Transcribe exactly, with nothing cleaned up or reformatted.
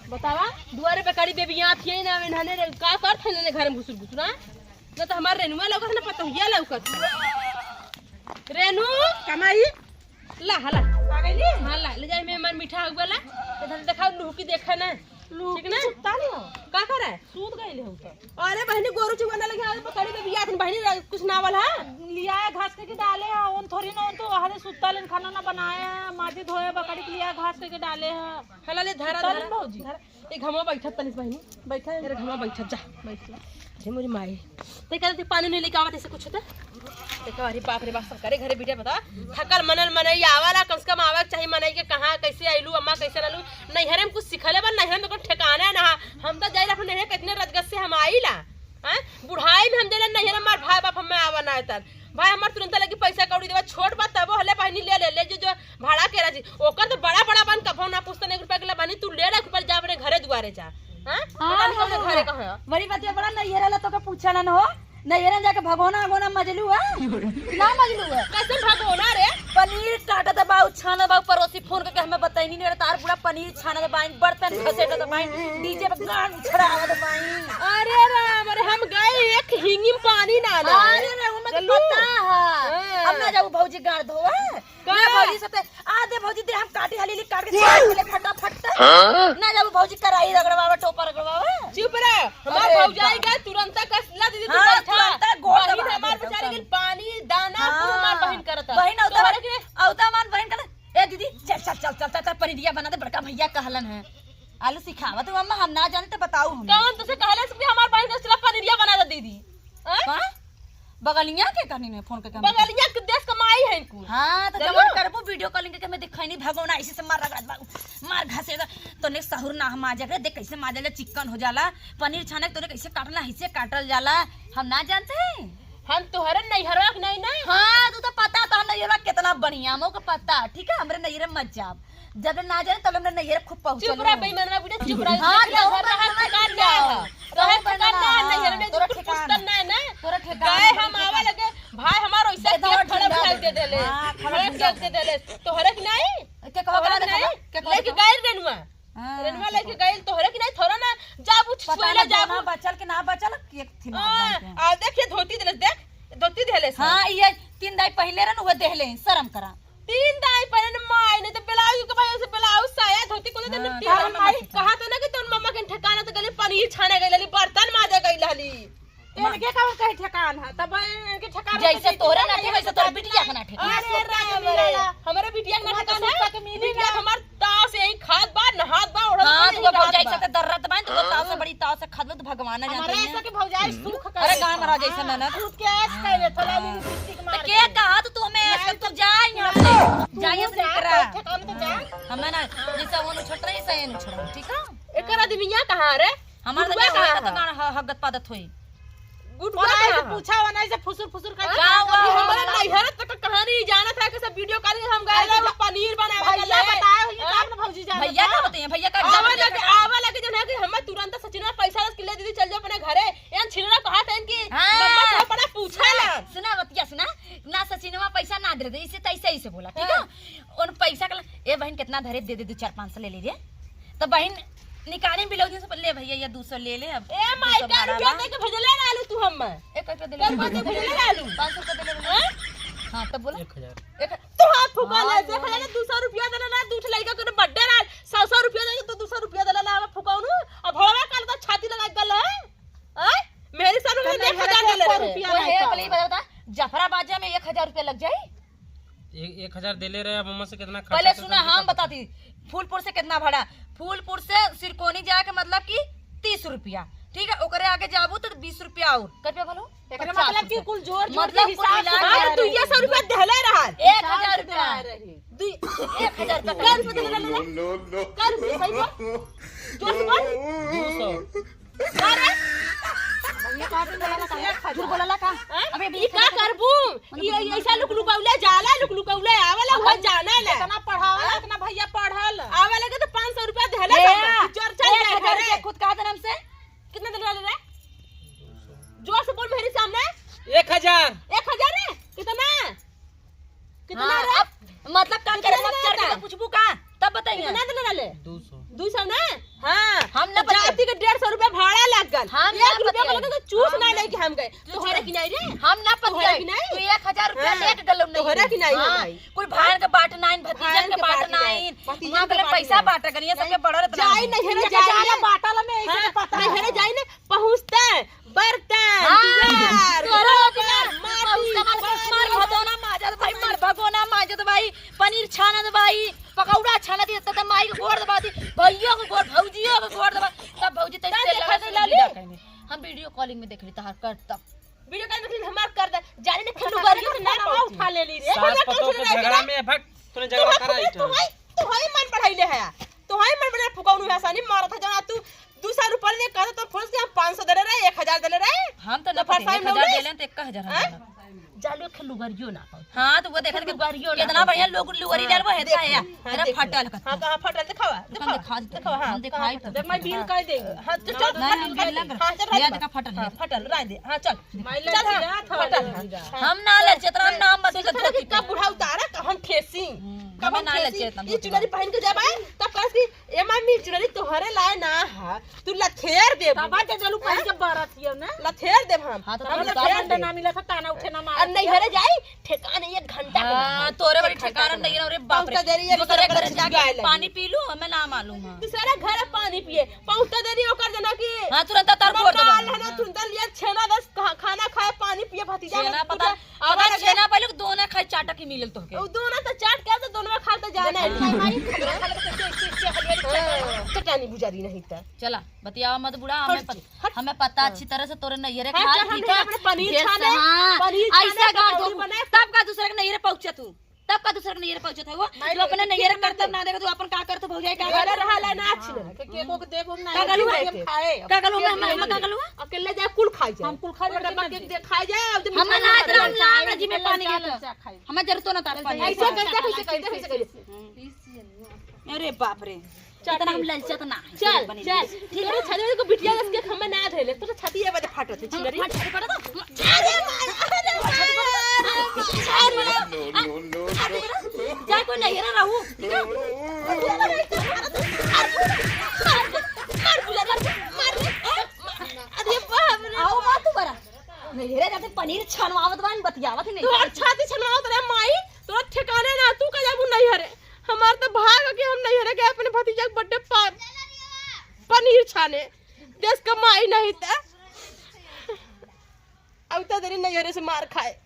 बतावा, दुआरे पे कड़ी बेबियात हियइ ना, इन्हने रे, का करत है इन्हने घर में घुसुर घुसुर, हाँ? ना तो हमार रेनुआ लौकत, ना पतोहिया लौकत। रेनू, कमाई। ला, हला। आ गइली? हाँ, ला, ले जाए, मेहमान मीठा हुआ ला। इधर देखाओ, लुहकी देखा ना। लुहकी ठीक ना? सुत्ता नहीं हो। का करे? सूत गइल हो तो। अरे बहिनी, गोरू चुगना लगे, अरे बकरी के बियाह, बहिनी, कुछ नावल है? लिया है घास के, के डाले है, उन थोड़ी ना, उन तो वहाँ से सुत्ता लेन, खाना ना बनाए है, माजी धोए, बकरी के लिया है घास के, के डाले है। हला ले, धरा, सुत्ता धरा। लेन भौजी। धरा। ए, घमा बैठत तनिस बहिनी। बैठा है। अरे घमा बैठत जा। बैठ ला। हे मोरी माई। ते कहते पानी नहीं लेके आवत ऐसे कुछ होता? देखो, अरे बाप रे बाप, सब करे घरे बिटिया बता। थकल मनल मनई आवाला, कम से कम आवे के चाही मनई के, कहाँ कैसे आइलू, अम्मा कैसे रहलू। नैहरे में कुछ सिखले बा, नैहरे में कोई ठिकाना ना। हम तो जाइला अपने नैहरे, कितने रजगत से हम आइला। हैं? बुढ़ाई में हम जाइला नैहरे, हमार भाई बाप हमें आवा ना तन। भाई हमार तुरंत लगी पैसा कौड़ी देवा, छोट बा तबो हले बहिनी ले ले, ले जो, जो भाड़ा के राजी। ओकर तो बड़ा बड़ा बन कभो ना पूछतन, एक रुपया के ला बहिनी तू ले रख पर जा अपने घरे दुआरे जा। हाँ? हाँ, पता नहीं कौन हाँ, घरे हाँ। कहाँ है। बड़ी बात है, बड़ा नैहरा ला तो के पूछा ना हो। नैहरा जाके भगोना अगोना मजलू है। ना मजलू है। कैसे भगोना रे? पनीर काटत बाऊ, छानत बाऊ, पड़ोसी फोन करके हमें बतैनी नहीं, तार पूरा पनीर छानत बाई, बर्तन घसेटत बाई, डीजे पे गान छड़ावत बाई। अरे राम रे, हम गए एक हिंगी में पानी ना आना। अरे रे, उनमें तो चलू। पता है। हाँ। अब ना जाऊ भौजी गाड़ धोवे। का? ना भौजी से ते, आ दे भौजी दे, हम काटी हाली ली काट के छान ले फटाफट। हाँ? ना जाऊ भौजी कराई रगड़वावे, टोपा रगड़वावे। चुप रह, हमार अरे भौजाई बाप। का तुरंत कसला दीदी तू हाँ, बैठा। तुरंत गोड़ बहिन दबा हमार देता बेचारी एकदम। के पानी दाना हाँ। कुल हमार बहिन करता। बहिन औता तोहरे के औता मान बहिन कहले, "ए दीदी, चल, चल, चल, चल, चल, चल, पनीरिया बना दे, बड़का भैया कहलन है।" आलू सिखावत हो अम्मा, हम ना जाने तो बताऊ हम। कौन तुझसे कहले से कि हमार बहिन का सिर्फ पनीरिया बना दे दीदी? हाँ? हाँ? बगलिया के कहनी ने फोन करके हम बगलिया के देश कमाई है इनको। हाँ, तो चलो। जवन करबू वीडियो कॉलिंग करके हमें दिखाई नहीं भगोना, इसी से मार रगड़त बा, मार घसेड़। तो ने सहूर ना हम माजे के, देख कैसे माजे ले चिकन हो जाला, पनीर छाने के तोरे कैसे काटना, ऐसे काटल जाला, हम ना जानते हैं। हम तोहरे नैहरवा के नहीं ना। हाँ, तू तो पता तो हम नैहरवा कितना बढ़िया, हमको पता, ठीक है, हमरे नैहर मत जाब। जब ले ना जाने, तब ले हमरे नैहर खूब पहुँचल चुप रह, हो। बेईमानवा बुढ़िया, चुप रह। हाँ, लेकिन तो घर रहा ठिकान ना है। रहा ठिकान ना है, नैहर में तोरा कुछ ठिकान पूछतन ना है ना। तोरा ठिकान गए है, हम तोरा आवे ठिकान। लगे, भाई हमार वैसे एकदम केक खड़ा ठंडा बिछा हो दे देले। हाँ, खड़ा खड़ा बिछा बिछा दे देले। तोहरे के नहीं? के कहो तोहरे के नहीं? के कहो लेके गए रेनुआ। हाँ, रेनुआ लेके गइल, तोहरे की नहीं, थोड़ा ना, जा बुझ पता छुएला, ना जा दोना बुझ। बचल के ना बचल, केक थी ना हाँ, बन के। आ, देख, ये धोती देले, देख, धोती देले से। हाँ, ये तीन दाई पहले रहन, उहे देहले, शर्म करा। तीन दाई पहले न माई, नहीं तो ब्लाउज के भाई से ब्लाउज, साया, धोती, कोनो दिन हाँ, तीन दाई माई। कहा तो ना कि तोर मम्मा के ठिकाना तो गली पनीर छाने गई, लाली बर्तन माजे गई, लाली। इनके कौन कहीं ठेकान है? तब इनके ठेकान जैसे होता तोहरा तो ना ठेकान, वैसे तोहरा बिटिया के ना ठेकान। अरे राम रे, हमरे बिटिया के ना ठेकान है। बिटिया हमार ताव से यही खात बा, नहात बा, ओढ़त बा, हाँ, यही तू भौजाई रहत बा। साथे दर्रत बा, तू ताव से बड़ी ताव से खात बा, तो भगवान ना हमारे जानते हैं। ऐसा के भौजाई सुख करे। अरे गाँव में रह जैसे ननद। तू के ऐश करे, थोड़ा लिपस्टिक तो मार के। के कहा तो तू हमें ऐश कर, तू जा यहाँ से। जा यहाँ से निकरा। ठेकान पे जा। हमें ना, जैसे वो छोट रही, सही छोट रही, ठीक है? एकर आदमिया कहाँ रे? हमार गुडुआ तो कहाँ है? गाना ह-, हगत पादत होई। गुडुआ पता है कहाँ कि है? पूछा हो ना, ऐसे फुसुर फुसुर करके हाँ, कहाँ वो हुआ? हमारा नैहर तक कहानी जानत है कि सब वीडियो कॉलिंग हम गए अरे रहे, तो वो पनीर बनावे भैया के लिए। बताए हो, ये हाँ? काम ना भौजी जानत भैया है। का बताइए, भैया का आवा एकदम लगे, आवा लगे जौन है कि हमें तुरंत सचिनवा पैसा दस किलो दीदी चल जाओ अपने घरे। यान छिनरा कहा था इनकी हाँ। मम्मा से बड़ा पूछा ला। सुना बतिया सुना, ना सचिनवा पैसा ना दे दे, इसे तैसे ही से बोला, ठीक है? हाँ। उन पैसा के ला, ए बहिन, कितना धरे, दे दे, दो चार पाँच सौ ले ले रे। तो बहिन निकाले ब्लाउज से, ले भैया, ये दो सौ ले ले अब। ए माई, दो सौ का भाड़ा रुपया बा। दे के भेजले रहलू तू हम्मे? एक रुपया दे ले। का रुपया दे भेजले रहलू? पाँच सौ रुपया दे ले। हाँ? हाँ, तब बोला। एक हजार। एक, तू हाथ फुका ले, हाँ, देख ले, दो सौ रुपया देले ना, दू ठे लइका के बर्थडे रहल, सौ सौ रुपया दे के तू दो सौ रुपया देले ना, अब फुकाउनु, अब भड़वा काल तो छाती लगा गल है। आय? मेरी सामने तो एक हजार देले रहे। वो है, पहले ही बता, जफरा बाजा में एक हजार रुपया लग जाई। ए-, एक हजार देले रहे, अब मम्मा से कितना खर्चा पहले तो सुना, हम बताती, फूलपुर से कितना भाड़ा, फूलपुर से सिरकोनी जाए के मतलब कि तीस रुपया, ठीक है, ओकरे आगे जाबू तो बीस रुपया और। कर पे बोलो? एकर पचास मतलब कि रुपया। कुल जोड़, जोड़ मतलब के कुल हिसाब से मिला के हाँ, तो तू ये सौ रुपया देले रहा। एक हजार रुपया। दे रही। दू, एक हजार रुपया। कै रुपया देले रहा? कै रुपया, सही बोल। जोर से बोल। दो सौ। का रे? ये का झूठ बोलला का? हैं? अबे ई का करबू? ई ऐसा लुकलुकौले जाला, लुकलुकौले आवेला, वो जाने ले। इतना पढ़ावल, हाँ? इतना भैया पढ़ल। आवे लगे तो पाँच सौ रुपया देले ए, सब, चोर चल एक हजार जाए घरे। रुपया खुद कहा था हमसे। कितना देले वाले रे? जोर से बोल मेरे सामने। एक हजार। एक हजार रे? कितना? कितना हाँ, रे? अब मतलब का कितना करे, देले मतलब चढ़ के रहता? तो पूछबू का? तब बताइए। कितना देले वाले? दो सौ। दो सौ ना? हाँ, हम ना तो पतियाई। जाती के डेढ़ सौ रुपया भाड़ा लग गल। हम ना एक रुपया पतियाई। का लगे तो चूस हम ना ना। लेके हम गए। तोहरा की नाहीं रे? हम ना तोहरा पतियाई। की नाहीं? तू एक हजार रुपया हाँ। लेके गलो नहीं तोहरा है। की नाहीं हाँ। हमारी? कुल भाई के बाँट नाहीं, भतीजन भाई के के बाँट बाँट नाहीं। नाहीं। भतीजन वहाँ के के बाँट पैसा नाहीं। बाँट गनिया, सबके बड़ा रत्न जाई नाहीं। नहीं है ना, एक जाई हजार नहीं। बाँटल में ऐसे हाँ, पता नहीं है ना, है। जाई नहीं। पहुँचते बर्तन, हाँ, दुआर, तोहरा गोबर, बिना माटी, मौसा मार, पानी। मार भगोना माजत भाई, मार भगोना माजत भाई, पनीर छानत भाई, पकौड़ा छानत, इतना तो माई के गोड़ दबाती, भैया के गोड़, भौजियो के गोड़ दबा, तब भौजी तैसे तब लगा देखा से लाली। विदा कइने। हम video calling में देख ली तहार कर तब। Video calling में हमार कर दे, जाने ने खेलू गरियो से ना पहुंची। उठा ले ली रे। सास पतोह के झगड़ा में भट, तूने झगड़ा करा इठा। तू है, तू है मन बढ़ाई ले है। तू है मन बढ़ाई फुकौनू है सानी मारत है जना तू दू सौ रुपया ले कहत तो फोन से हम पाँच सौ देले रहे, एक हजार देले रहे। हम तो ना तो फरसाई पतियाई, एक हजार नौले। देले तो एक हजार हम हैं? देले। जालू के लुगरियो ना पाऊ। हाँ, तो वो देखत के लुगरियो ना इतना पाऊ। बढ़िया लोग लुगरी हाँ, डाल वो हेता देखो, है। हाँ, तेरा देखो। फटल का। हाँ, कहाँ फटल? दिखावा, हम दिखावा, दिखा देते दिखावा, हैं, हाँ, हम दिखाई हाँ, तो देख, मैं बिल कर देंगे। हाँ, तो चल, नहीं, फटल, बिल ना कर। हाँ, चल, ये राज देखा बा। फटल हाँ, है। फटल, राज दे। हाँ, चल। मैं चल, हाँ, लड़किया थोड़ा फटल, हाँ। लड़किया। हम ना लड़, जितना हम नाम बदल के सोचते धोती कि कब पे। बुढ़ाऊ तारा का हम ठेसी। हम्म, कब हम हम ना लड़ ठेसी? चेतन ये धोती चुनरी में। पहन के जाबा, तब कहस कि ए मामी, चुनरी तोहरे लाए ना है, तू लथेर देबू। तबा के जलू पहन के बरत हियो ना। लथेर देब हम। हाँ, तो हम तब लथेर लथेर देब। ना मिला था, ताना उठे ना मारे। अब नैहरे जाई, ठेकाने एक घंटा के हाँ, ना। तोरे बड़ी एक घंटा ठेकाना के नहीं ना। है, अरे बाप रे। पहुँचा देरी, दूसरे दूसरे घर घर से जाए लगी। पानी पी लू, हमें ना मालूम है। दूसरे घर पानी पिए, पहुँचा देरी ओकर जना की हाँ, तुरंत तार फोड़ देबा। काल है ना, तुरंत लिया छेना दस खा-, खाना खाए, पानी पिए, भतीजा छेना में पता, पूछे, पता आवाज छेना पहले दोना खाए, चाटा की मिलल तोहके। उ दोना तो चाट के तो दोनों खा तो जाना है। देखा। हाँ, चटानी बुझारी नहीं था। चला, बतियावा मत बुढ़ा, हट हमें जी, पत-, हट। हमें पता हाँ। अच्छी तरह से तोरे नैहरे हाँ, खाए, चल, हम ठीक है? अपने पनीर ढेर छाने, सा, हाँ, पनीर ऐसा छाने, गाड़ पकौड़ी दो, बनाए। तब का दूसरे के नैहरे पहुँचा तू? तब का दूसरे के नैहरे पहुँचत है वो? माई जो अपने लोग नैहरे के करतब ना देखे, तू अपन का करत भौजाई का घर करत? रहा ला ना अच्छी ना। के-, केको के देबो ना, का गलू है? खाए। का गलू में, केक हम, हम का गलू है? अकेले जाए कुल खाई जाए। हम कुल खाई जाए, डब्बा केक दे खाई जाए, अब हम मिठाई ना ना आज राम खाए। राम जी में पानी लाल गेलो। चाय खाई। हमें जरूरत ना तार पानी। ऐसे कैसे, कैसे, कैसे, कैसे? अरे बाप रे। चल, इतना हम ठीक। ललचत ना है, चल, बनी चल। रही। ठीक है, छाती को बिटिया दस के खम्मा ना धइले, तो छाती ये बजे फाटत है, हम छिनरी। फाट, फाट, फाट। अरे माय, अरे माय, अरे माय। No, no, no, no। जा कोई नहीं रहा रहू। मार, मार, मार, मार, मार। अरे बाप रे। आओ बात तू करा। नहीं रे, जाते पनीर छनवावत बान, बतियावत ही नहीं। तोहर छाती छनवावत रहे माई, तोरा ठिकाने ना, तू का जाबू नैहरे। हमार तो भाग है कि हम नैहरे गए अपने भतीजा के birthday पर पनीर छाने। देश का माई नहीं था। अब तो तेरी नैहरे से मार खाए।